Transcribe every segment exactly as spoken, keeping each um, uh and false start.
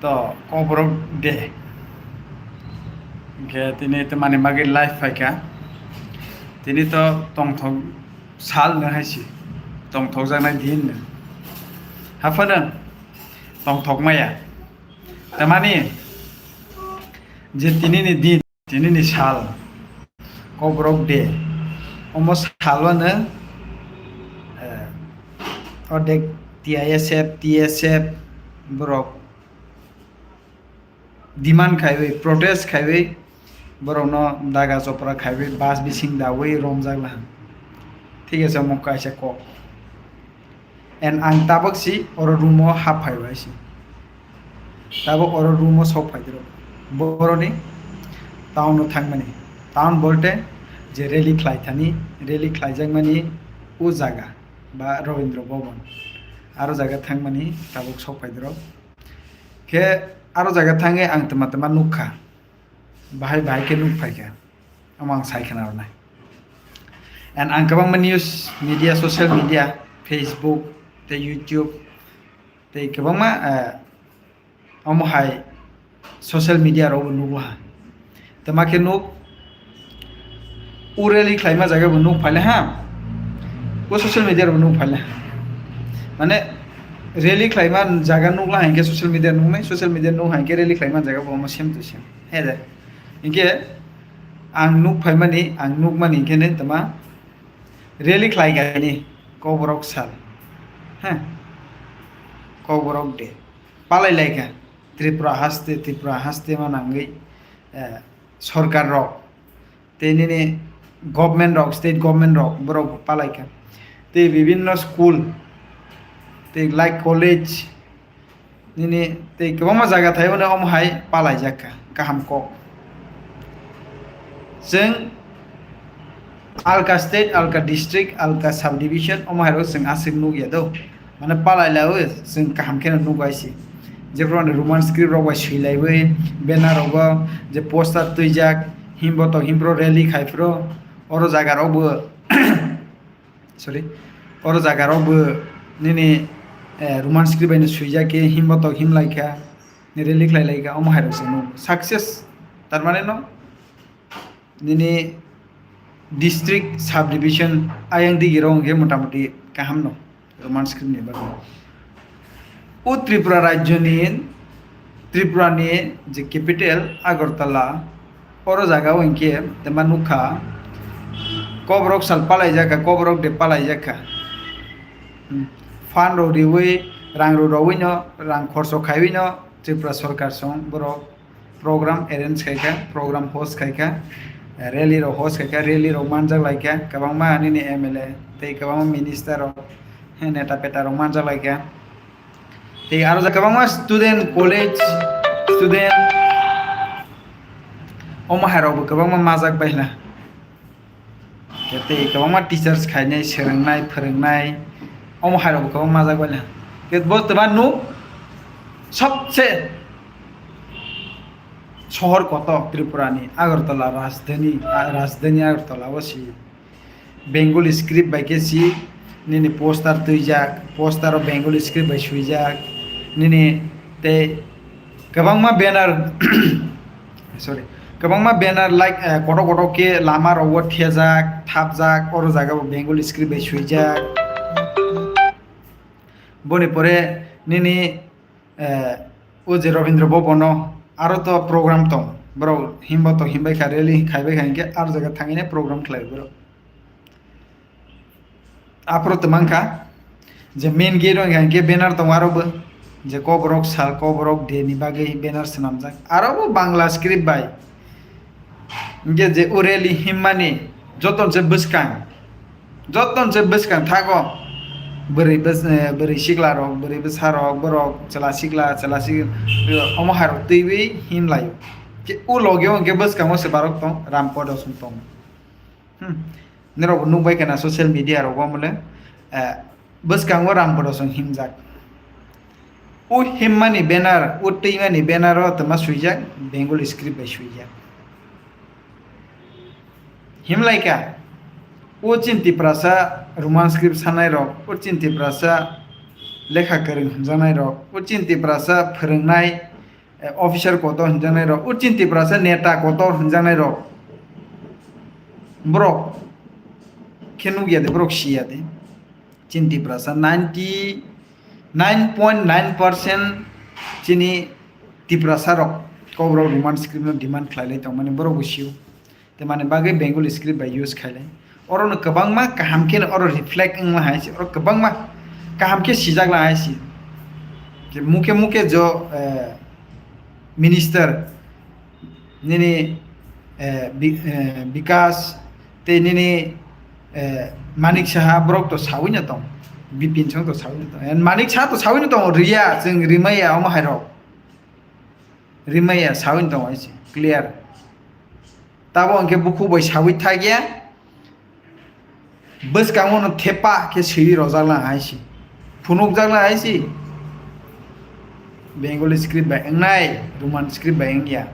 To, Kokborok de. Hwnkhe tini tamani bagwi live phaikha. Tini to tongthok sal no hai si. Tongthok jaknai din no. Haphano tongthok maya. Tamani je tini ni din. Tini ni sal, Kokborok de, omo salo no, eh, ordek T I S F, T S F borok demand khaiwi, protest khaiwi, borokno daga chopra khaiwi, bus bising dawi romjak laha. Thik ase, omo kaisa kok. And ang tabuk si oro room o hap phaibai si. Tabuk oro room o sok phai dirok. Boroni town o thangmani. Town bolte je rally khlai thani, rally khlai jakmani o jaga ba Rabindra Bhavan. Aro jaga thangmani tabuk sok phai dirok. Khe aro jaga thangwi ang twma twma nukha. Bahai bahai khe nuk phaikha. Omo ang sai khna rwnai. And ang kwbangma news media, social media, Facebook, tei YouTube, tei kwbangma, eh, omo hai social media rok bo nugo ha. Tei ma khe nuk, u rally khlaima jaga bo nuk phaile ha. Bo social media rok bo nuk phaile ha. Mane rally khlaima jaga nuk la hai khe social media nuk nai, social media nuk hai khe rally khlaima jaga bo omo same to same. He de. Hinkhe ang nuk phaimani, ang nukmani hinkhe ne tama rally khlai kani Kokborok sal. He. Kokborok de. Palai laikha. Tripura haste, Tripura haste ma nangwi, eh, sorkar rok. Tei nini government rok, state government rok borok palaikha. Tei bibinno school, tei like college, nini tei kwbangma jaga thaibo no omo hai palaijak kha, kaham kok. Chwng alka state, alka district, alka subdivision, omo hai rok chwng aswk nukya do. Mane palai laiwi chwng kaham kheno nugo aisi. Jephru ani Roman script rok bai swilaiwi banner rogo je poster twijak, himbo to himpro rally khai phro, oro jaga rok bo, sorry, oro jaga rok bo nini, eh, Roman script bai no swijak khe himbo to himlai kha, rally khlai lai kha, omo hai rok chwng nugo. Success, tar mane no, nini district, subdivision, ayang digi rok hwnkhe motamoti kaham no, Roman script ni bagwi. O Tripura rajyo ni, Tripura ni je capital Agartala, oro jaga o hwnkhe tei ma nukha, Kokborok sal palaijak kha, Kokborok de palaijak kha. Hmm. Fund rok riwi, rang rok rwwi no, rang khorso khaiwi no, Tripura sorkar song borok program arrange khai kha, program host khai kha, rally rok host khai kha, rally rok manjak lai kha, kwbangma nini M L A tei kwbangma minister rok, he, neta peta rok manjak lai kha. Tei aro ja kwbangma student, college student, omo hai rok bo kwbangma majak bai na. Khe tei kwbangma teachers khainai, swrwngnai, phwrwngnai, omo hai rok bo kwbangma majak bai na. Khe bo twma nuk sobse sohor kotor Tripura ni Agartala rajdhani, a, rajdhani Agartala o si Bengali script bai khe si nini poster twijak, poster o Bengali script bai swijak, nini tei kwbangma banner, sorry, kwbangma banner like, eh, kotor kotor khe lama rogo thejak, thapjak, oro jaga bo Bengali script bai swijak. Boni pore nini, eh, o je Rabindra Bhavan o aro to program tong, borok himba to himbai kha, rally khaibai kha, hinkhe aro jaga thangwi program khlai borok. Aphuru twmang kha je main gate o hwnkha hinkhe banner tongo aro bo, je Kokborok sal, Kokborok day ni bagwi banner swnamjak. Aro bo Bangla script bai. Hinkhe je o rally himmani joto se bwskang, joto se bwskang thago bwrwi bwsa-, eh, bwrwi sikla rok, bwrwi bwsa rok, borok chwla sikla, chwla sikla, omo hai rok twiwi himlaio. Khe o loge o hinkhe bwskango se borok tong, Ram Production tong. Hmm. Norok bo nukbai khana social media rogo mole, eh, bwskango Ram Production himjak. O himmani banner, o twimani banner o twma swijak, Bengali script bai swijak. Himlaikha, o chini Tiprasa Roman script sanai rok, o chini Tiprasa lekha kwrwng hwnjaknai rok, o chini Tiprasa phwrwngnai, eh, officer kotor hinjaknai rok, o chini Tiprasa neta kotor hinjaknai rok, borok khe nukya de, borok siya de. Chini Tiprasa ninety nine point nine percent chini Tiprasa rok Kokborok Roman script no demand khlai lai tongmani borok bo sio. Te mani bagwi Bengali script bai use khailai. Oro no kwbangma kaham khe oro reflect wngma hai se, oro kwbangma kaham khe sijak la hai se. Je mukhe mukhe jo, eh, minister nini, eh, Bi-, eh, Bikas tei nini, eh, Manik Saha borok to sawi no tong. Bipin song to sawi no tong. And Manik Saha to sawi no tong, riya, chwng rimaya omo hai rok. Rimaya sawi no tong hai se, clear. Tabo hwnkhe bukhuk bai sawi thakya, bwskango no thepa khe swi rojak lang hai se, phunukjak lang hai se. Bengali script bai wngnai, Roman script bai wngya.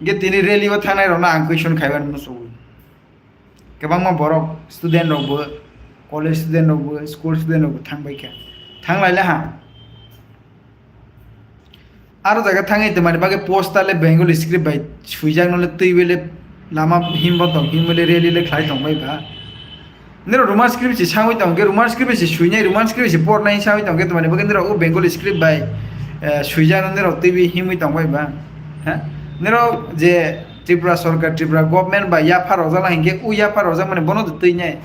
Hwnkhe tini rally o thangnai rokno ang question khaibar muchungo. Kwbangma borok student rokbo, college student rokbo, school student rokbo thangbai kha. Thanglaila ha. Aro jaga thangwi tongmani bagwi poster le Bengali script bai swijak no le twiwi le lama himbo tong himwi le rally le khlai tongbai ba. Nero Roman script se sangwi tong khe Roman script se swinai Roman script se pornai sangwi tong khe tongmani bagwi nero o Bengali script bai, eh, swijak no nero twiwi himwi tongbai ba. Ha? Nero je Tripura sorkar, Tripura government bai yapha rojak la hinkhe o yapha rojak mani bono de twinai.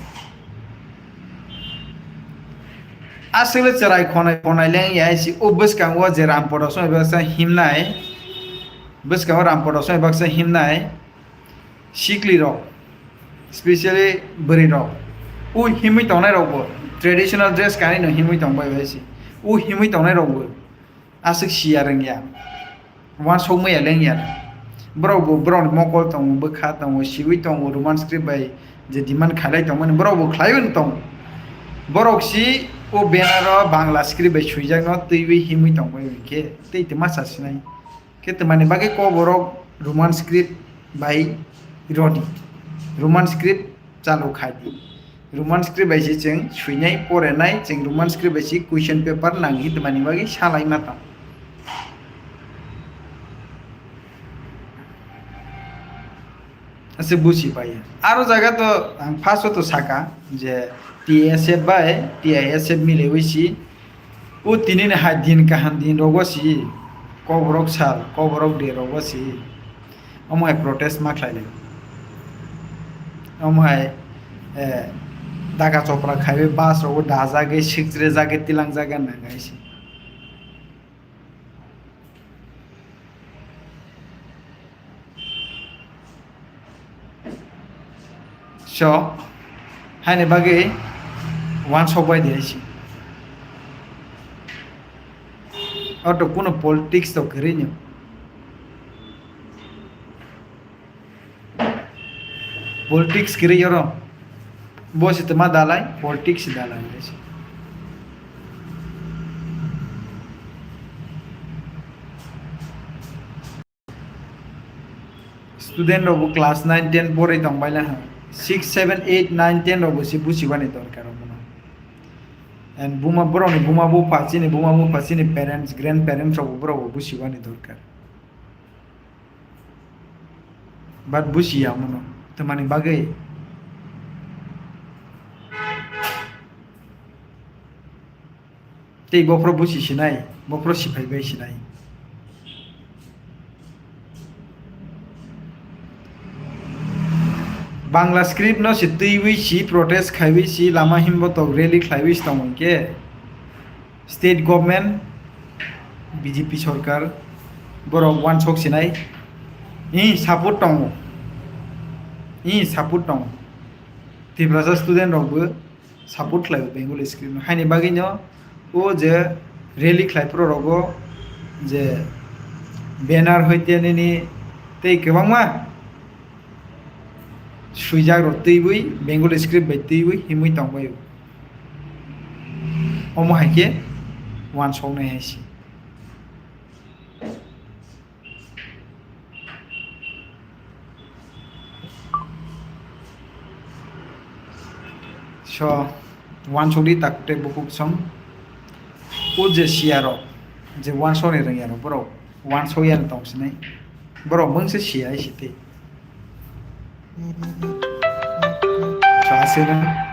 Aswkle chwrai khonai khonai leng ya si o bwskango je Rampada song baksa himnai, bwskango Rampada song baksa himnai sikli rok, specially bwrwi rok, o himwi tongnai rokbo traditional dress kanwi no himwi tong bai bai si, o himwi tongnai rokbo aswk siya rwngya. Uansukmaya lengya. Borok bo borokni mokol tongo, bwkha tongo, siwi tongo, Roman script bai je demand khailai tongmani borok bo khlaiwi tongo. Borok si o banner o Bangla script bai swijakno twiwi himwi tongbai hwnkhe tei twma sasinai. Khe twmani bagwi Kokborok Roman script bai rodi. Roman script chalu khai di. Roman script bai se chwng swinai, porenai, chwng Roman script bai se question paper nang hi twmani bagwi salai ma tong. Ase busi pai. Aro jaga to ang first o to saka je T S F bai T I S F milewi si O tini ni hai din kaham din rogo si, Kokborok sal, Kokborok de rogo si, omo hai protest ma khlai lai. Omo hai, eh, daga chopra khaiwi bus rogo dajagwi, sikchre jagwi, tilang jagwi nang hai si. So, haini bagwi uansok bai di hai se. Oto kuno politics to kwrwi no. Politics kwrwi oro. Bo se twma dalai, politics se dalai hai se. Student rok bo class nine ten porwi tong bai lai ha. Six, seven, eight, nine, ten rok bo se busi bani dorkar omo no. And buma, borok ni buma bupha, chini buma bupha, chini parents, grandparents rok bo borok bo busi bani dorkar. But busi ya omo no. Twmani bagwi. Tei bophoro busi sinai, bophoro siphai bai sinai. Bangla script no se twiwi si protest khaiwi si lama himbo tok rally khlaiwi si tongwi khe state government B J P sorkar borok uansok sinai. Ni support tongo, ni support tongo. Tiprasa student rok bo support khlai o Bengali script no. Haini bagwi no o je rally khlai phuru rogo je banner hoite nini tei kwbangma swijak rok twiwi Bengali script bai twiwi himwi tong bai o. Omo hai khe uansok nai hai se. So, uansukdi tak tei bukhuk song. O je siya rok, Je uansukni rwngya rok borok uansukya tong sinai. Borok mungsa siya site. Chasina.